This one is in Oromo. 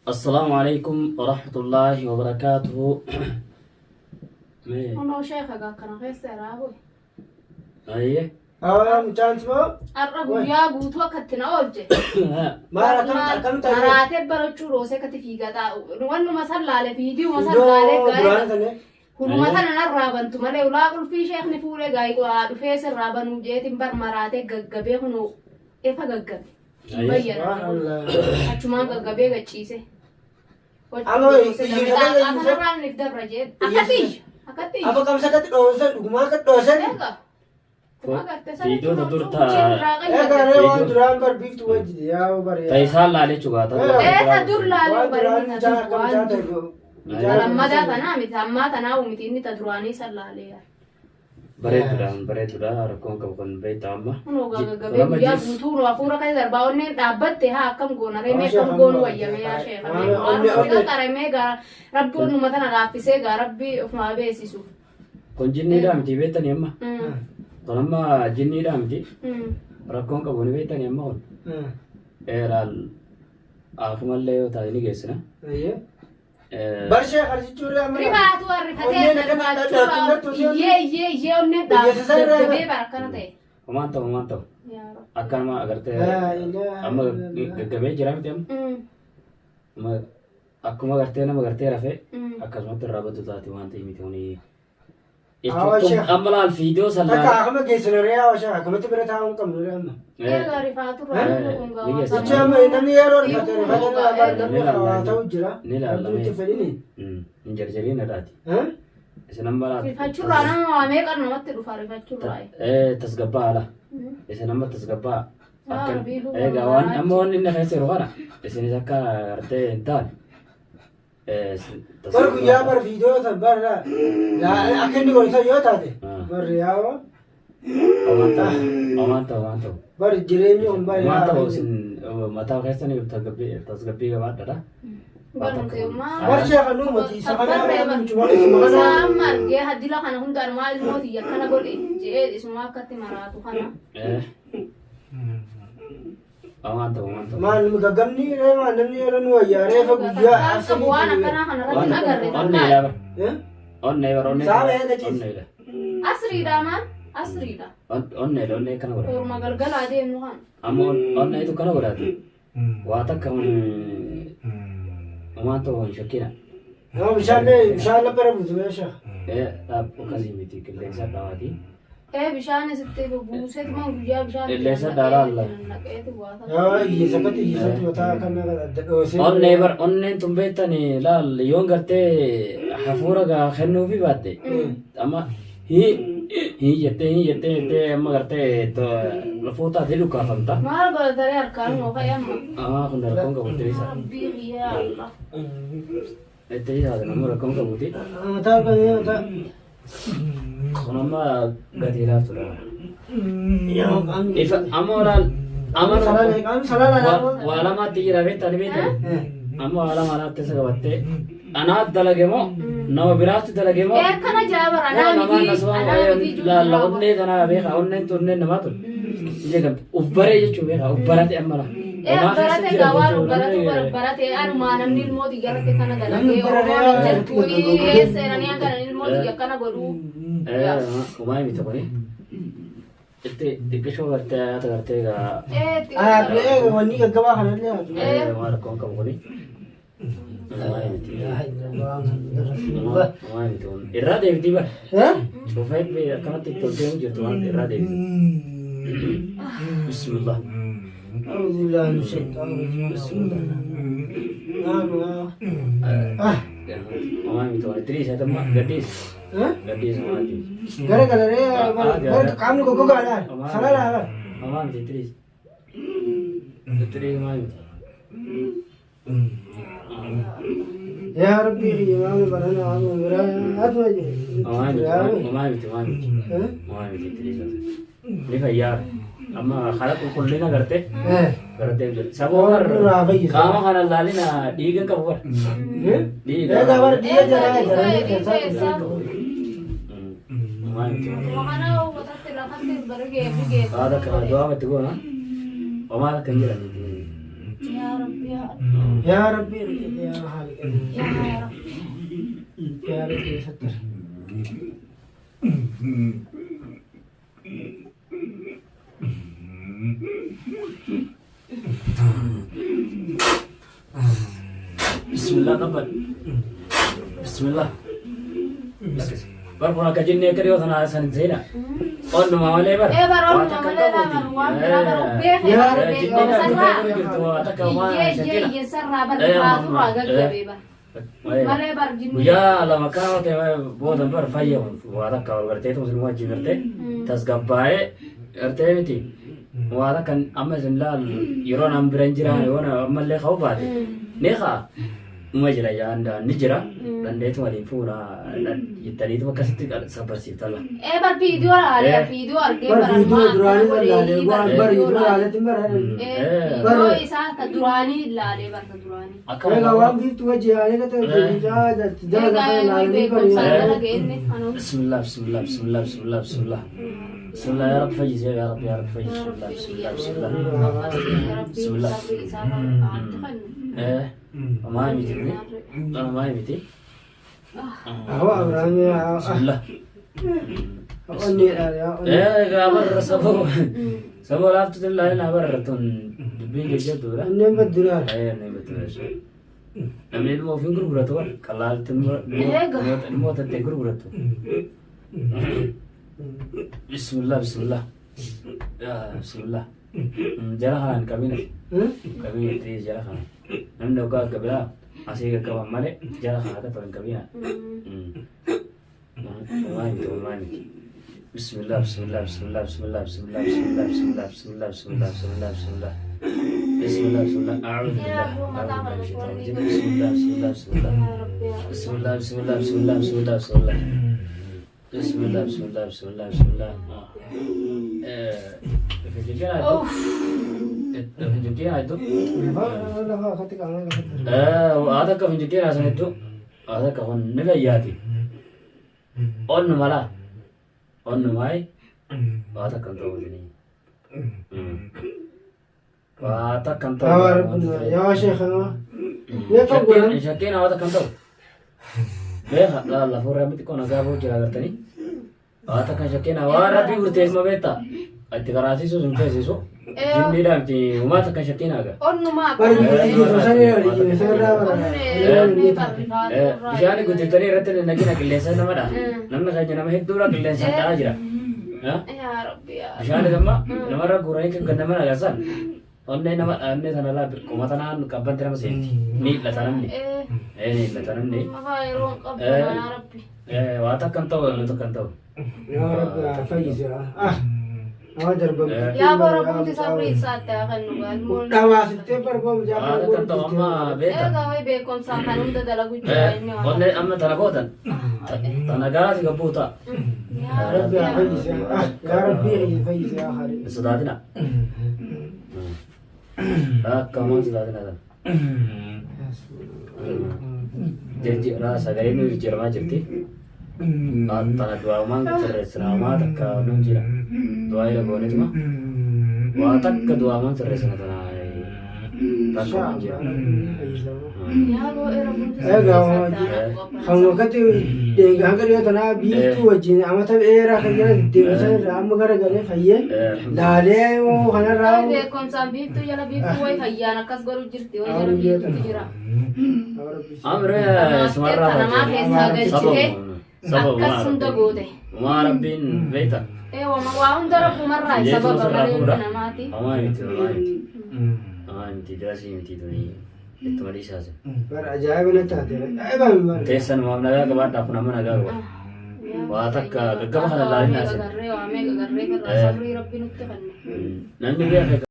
Assalaamu alaikum warahmatullaahi wabarakaatuhu. Mee Kunoo sheeka gaa kana keessa irraa bu'e. ayyee. Haa mucaan simoo Har'a guyyaa guutuu akka itti na oolche. maal akkam akkam ta'e Maraatee barachuu dhoosee akkatti fiigaa taa'u. Wannuma san laale fiidiuma san iddoo laalee duraan gaa'ee. sana Hunuma tana narraa bantu malee ulaa qulfii sheekni fuudhee gaa'ii waa dhufee sirraa banuu jeetiin bar maraatee gaggabee kunoo ifa gaggabe. Ayyee. Bayyana. Subhanallah. Achumaan gaggabee gachiise. Amma iyyuu Kanarraan if dabra jee. Akkatti iyya. Akkatti iyya. Abba qabsa akkatti dhoosan dhugumaa akka dhoosan. Eega. Kuma gartee sana Fiidoota dur Egaa ree waan duraan bar biiftu wajji yaa bar Ta isaan laalee cugaa ta Eeta dur laalee Waan duraan bareeda mucaan akka mucaa waan ta'e dur. mucaan Lammadaa tanaa miti ammaa tanaa miti inni ta duraanii san laalee yaa. Bareedudha bareedudha rakkoon qabu kan beektaa amma. Kunoo gaggabee guyyaa guutuu nu hafuura kan darbaa onneen dhaabbatte haa akkam goona reemee akkam goonu wayyamee yaa sheekame. Waan qaqqaramee gaa rabbi onnuma tana laaffisee gaa rabbi ofumaa beeksisu. Kun jinniidhaa miti beektanii amma. Kun amma jinniidhaa miti rakkoon qabu ni beektanii amma kun. Laal akumallee yoo taate ni geessina. Barshee harjichuurree amma Rifaatu arrifatee Onneen akkana dhaabbattu rifaachuu iyyee iyyee iyyee onneen dhaabbattee bara akkana ta'e. Homaan ta'u homaan ta'u Yaa Rabbi. akka nama agartee Laa ilaaha amma illallah. gaggabee jira miti amma. Amma akkuma agartee nama agartee rafee akkasumatti irraa baddu taate waan ta'e miti kuni. Awwa sheekh. Amma laal fiidiyoo san Takka laal. akkama geessinu ree haa sheekh akkamatti bira taa'uu hin qabnu ree amma. Egaa rifaatu Ni geessina. Jechuun amma namni yeroo rifate rifate nama namni waa ta'u jira. Ni laalla Namni itti fedhini. Hin jarjariin dhadhaati. Isin amma laal. Rifachuurraa nama waa meeqa namatti dhufa rifachuurraa. Tasgabbaa haala. Isin amma tasgabbaa. Yaa Rabbi, Egaa waan amma waan inni keessa jiru kana isinis akka agartee hin taane. Bar guyyaa bar viidiyoo san bar akka inni godhu san yoo taate bar yaa'oo Waan ta'u waan ta'u waan ta'u. bar jireenyi kun bar Waan ta'u isin mataa keessanii tasgabbii qabaadhaadha. Bar sheekha nu mati isa kana isuma Isaa kana amma argee hadila kana hundaan maal ilmooti akkana godhe je'ee isuma akkatti maraatu kana. Waan ta'u waan ta'u. maal gaggabni ree maal namni yeroo nu wayyaa reefa guyyaa Takkaan qabu waan akkanaa kana irratti hin agarre Onnee takkaan. ilaaba. Onnee bara onnee. Saala eega ciis. Onnee ila. Asriidha maal? Asriidha. Onnee ila onnee kana godha. Orma galgalaa deemnu kana. Amma onneetu kana godhaati. Waa takka waan ta'u hin shakkina. Nama bishaan mee bishaan laphee buutu mee sheekh. Dhaab akkasii miti qilleensa dhaawaati. Ee bishaan isitti buuseetuma guyyaa bishaan itti Qilleensa naqee daaraa alla. itti naqeeti waa takka. Yaa hiyyeessatti hiyyeessatti mataa kana adda dhoosee. Onnee bar onneen tun beektani laal yoon gartee hafuura gaa kennuufi baatte amma hii hii jettee hii jettee jettee amma gartee lafoo taatee dhukaafamta. Maal godhataree harkaan moo ka'e amma? Ah kun rakkoon qabu itti isa. Rabbii yaa Allah. Itti isa nama rakkoon qabuti. Mataa kana mataa. Kun amma gatii laaftudha. Yaa qaamni. Ifa amma olaal amma Salaala qaamni salaala waa lamaatti jira beektani beektani. Amma waa lama alaatti isa qabattee anaa dalage moo nama biraatti dalage moo Ee akkana jaa bara anaa miti anaa miti laalla onnee tanaa beekaa onneen tun onneen namaa tun ija gamte uf baree jechuun beekaa uf barate amma laa. Ee barate gaa waan baratu barate anumaa namni ilmoo xiyya irratti akkana dalagee Oromoon hin jirtu ee seeranii hanga namni ilmoo xiyya akkana godhuu. Umaa miti kuni itti xiqqishoo gartee ayaata gartee gaa Ee itti Ee wanni gaggabaa kanallee haa jiru. waan rakkoon qabu kuni. Umaa miti. Umaa miti kun irraa deebitii bara. Cufee akkanatti toltee hin jirtu waan irraa deebitii. Bismillah. أعوذ بالله من الشيطان الرجيم بسم الله. نعم آه Umaa miti waan itti dhiisee tamma gadhiis. Gadhiis umaa miti. gara galaree qaamni goggogaadhaan salaalaadhaan Umaa miti itti dhiis. Itti dhiis umaa miti. yaa rabbii imaama barana waan biraa atuma Umaa miti umaa miti umaa miti. Umaa miti itti dhiis. Ni fayyaa. Amma karaa qulqullina gartee gartee jira. Sababa Irraa fayyisa. qaama kana laalina dhiiga qabu bara. Dhiiga. Egaa bara dhiiga jaraa jaranii keessaa Umaa miti. Kana uummatatti lafatti barigee bigee. Haadha kana du'aa matti goona. Homaa akka hin jiraniiti. Yaa Rabbi. Rabbi yaa Allah. Yaa Rabbi yaa Haaliq. Yaa Rabbi. Yaa Rabbi sattar. Bismillah qabbal. Bismillah. Bar kun akka jennee akka dhiyoo sanaa san hin seenaa. Onnuma malee bar. Ee bar Waan onnuma takka hin malee qabuuti. bar waan biraa bar of beekee Yaa bar Rabbi, Jinneen beekumsarraa argitee jirtu waa takka waan iyyee iyyee shakkina. iyyeessarraa bar Eh, rifaaturraa eh. gaggabee bar. Malee bar jinni. Guyyaa lama kana ta'e booda bar fayya waa takka wal gartee musliima wajjin gartee tasgabbaa'ee gartee miti waa takka amma isin laal yeroo naan bira hin jiraan yoo ammallee ka'u baate ni ka'a. Uma jira yaanda ni jira dandeetu waliin fuuna jettaniitu akkasitti sabbarsiiftalla. Ee bar viidiyoo laalee Eh. viidiyoo argee Bar bar viidiyoo ammaa duraanii akkana san laalee godhee waan bar bar viidiyoo viidiyoo laalee. laaleetti bara. Ee Eh. viidiyoo isaa ta duraanii laalee bar ta duraanii. Akka Egaa waan biiftu wajji yaalee gata jala Egaa gata inni laalanii beekumsaan bari. dalage inni anuu. Bismillah bismillah bismillah bismillah bismillah. Bismillah ya Rabbi fayyisi ya Rabbi ya Rabbi fayyisi bismillah bismillah bismillah. Bismillah. Sabrii isaa haa kennu. Eh homaa miti kuni homaa miti. Ahoo Abrahaam yaa Bismillah. onneedha yaa onnee. Eh egaa barra saboo saboo laaftu ilaalina barra tun dubbiin jajjabduudha. Onneen baddulaadha. Eh inni beektu Namni ilmoo ofiin gurguratu bar qalaalti ilmoo tattee gurgurattu. Bismillah bismillah. Yaa bismillah. Jara kanaan qabina. Qabina itti jara kana. Namni hoggaa akka biraa asii qaqqaban malee jara kana akka tolan qabina. Homaa miti homaa miti. Bismillah bismillah bismillah bismillah bismillah bismillah bismillah bismillah bismillah bismillah bismillah. Bismillah bismillah. A'udhu billah. A'udhu billahi minash shaitanir rajim. Bismillah bismillah bismillah. Bismillah bismillah bismillah bismillah bismillah. Bismillah bismillah bismillah bismillah. Finjilkeen haa iddoo. Finjilkeen haa iddoo. Lafa lafa akkatti qaama lafatti. Haa takka finjilkeen haa san iddoo. Haa takka kun ni fayyaati. Onnu mala. Onnu maayi. Waa takka hin ta'u isinii. Waa takka hin ta'u. Yaa Rabbi yaa sheekh Mee kan godhan? Shakkeen waa takka hin ta'u. Beeka laalla fuula rabbi xiqqoo nagaa ba'u jira agartanii. Waa takka shakkeen waan rabbii murteessuma beektaa. Itti karaasiisuus hin feesisu. Jinniidhaan itti homaa takka shakkeen haga. Onnumaa Bari akkana viidiyoo sanii viidiyoo sanirraa bara. Onnee bar rifaaturraa. Bishaan guddiftoonni irratti nagina qilleensa namadha. Namni keenya nama hedduudha qilleensa dha'aa jira. Yaa Rabbi yaa Bishaan amma namarra guuranii kan gannama nagasan onnee nama onnee sanarraa qoma tanaan qabbanti nama seenti. Ni illata namni. Eh, Ni illata namni. mafaa yeroo hin qabdu Eh. yaa Rabbi. Waa takka hin ta'u waan takka hin ta'u. Yaa Rabbi fayyisi. Ah nama darban. Yaa bara bunti sabrii isaatti haa kennu galmoon. Dhawaasittee barbaamu Waa takka hin ta'u amma beekta. Egaa wayi beekumsaan kan hunda dalagu jira inni waan. Onnee amma tana gootan tana garaa si gabbuu ta'a. Yaa Rabbi Rabbi haa fayyisi. Ah yaa Rabbi fayyisi yaa Haaliq. Hin sodaatina. Akka hamaan sodaatina sana. Jijjiirraa sagalee nu jijjiiramaa jirti. Tana du'aamaan sirreessina homaa takka nuun jira. Du'aa irra goonetuma. Waa takka du'aamaan sirreessina tana takka waan jira. Yaa boo bunti Egaa sabrii isaatti haa kennu. Kan wakkatti hanga dhiyoo tanaa biiftuu wajjin amata dheeraa kan jala deddeebisan irraa amma gara galee fayyee laalee kanarraa Wayi beekumsaan biiftuu jala biiftuu wayi fayyaan akkas godhu jirti wayi jala biiftuu jira. Amree sumarraa Namaa keessaa galchitee Sababa akkas hunda goote. Homaa rabbiin beekta. Ee waa hunda rabbumarraa Jechuun sababa sirraa malee fuudha. namaati. Homaa miti homaa miti. Homaa miti dirasii miti tuni ittuma dhiisaase. Bara ajaa'iba na taate ajaa'iba bara. Teessan maaf nagaa qabaadhaa kun amma nagaa qaba. Waa takka gaggaba kana laalin Waa haasa'e. meeqa garree waa meeqa garree irraa sabrii rabbi nutti kenne. Namni beeka.